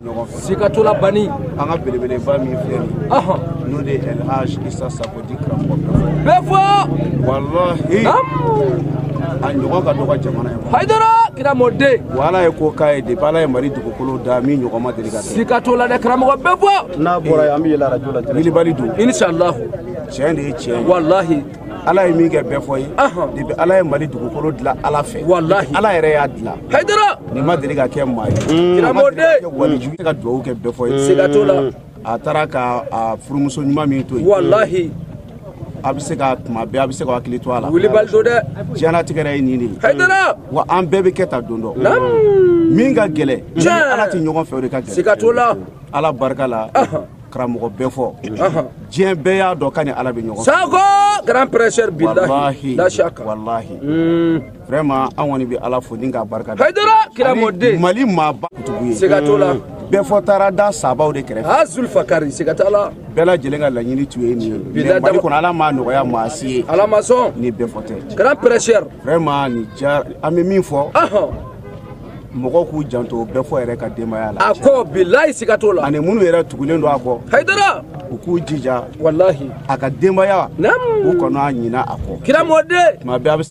Ɲɔgɔn fɛ. Siga t'o la bani. An ka belebeleba min filɛ nin ye, n'o de ye El Hadj Issa Sako di karamɔgɔ bɛɛ fɔ. Bɛɛ fɔ. Walahi, a ɲɔgɔn ka dɔgɔ jamana in kɔnɔ. Hayidara kira mɔden. Wa Ala ye ko k'a ye depuis Ala ye Mali dugukolo da min ɲɔgɔn ma deli ka kɛ. Siga t'o la dɛ karamɔgɔ bɛɛ fɔ. N'a bɔra yen, an bɛ yɛlɛ arajo la direct. Wulibali don. Inshallah. Tiɲɛ de ye tiɲɛ ye. Walahi. Ala ye min kɛ bɛɛ fɔ ye. Depuis Ala ye Mali dugukolo dilan Ala fɛ. Walahi. Ala yɛrɛ y'a dilan. Hayidara. Nin ma deli ka kɛ maa ye. Kira mɔden. Waliju ka dugawu kɛ bɛɛ fɔ ye. Siga t'o la. A taara ka a furumuso ɲuman min to yen. Walahi. A bɛ se ka tuma bɛɛ a bɛ se ka hakili to a la. Wulibali don dɛ. Diɲɛlatigɛ yɛrɛ ye nin de ye. Hayidara. Wa an bɛɛ bɛ kɛ tan don dɔ. Min ka gɛlɛn. Tiɲɛ. Ala tɛ ɲɔgɔn fɛ o de ka gɛlɛn. Siga t'o la. Ala barika la. Karamɔgɔ bɛɛ fɔ. Diɲɛ bɛɛ y'a dɔn k'a ni Ala bɛ ɲɔgɔn fɛ. Sako grand prêcheur bilahi. La shaka. Walahi. Vraiment an kɔni bɛ Ala fo ni k'a barika da. Hayidara kira mɔden. Mali maaba kutubu ye. Siga t'o la. Bɛɛ fɔ taara da sabaw de kɛrɛfɛ. Ah Zulfakari siga t'a la. Bɛɛ lajɛlen ka laɲini tun ye nin ye. Bilahi Mais Mali kɔnɔ Ala m'a nɔgɔya maa si ye. Ala ma sɔn. Ni bɛɛ fɔ tɛ. Grand prêcheur. Vraiment nin diyara an bɛ min fɔ. Mɔgɔw k'u janto bɛɛ fɔ yɛrɛ ka denbaya la. A ko bilahi siga t'o la. Ani minnu yɛrɛ tugulen don a kɔ. Hayidara. U k'u jija. Walahi. A ka denbaya. Naam. U kana ɲinɛ a kɔ. Kira mɔden. Tuma bɛɛ a bɛ.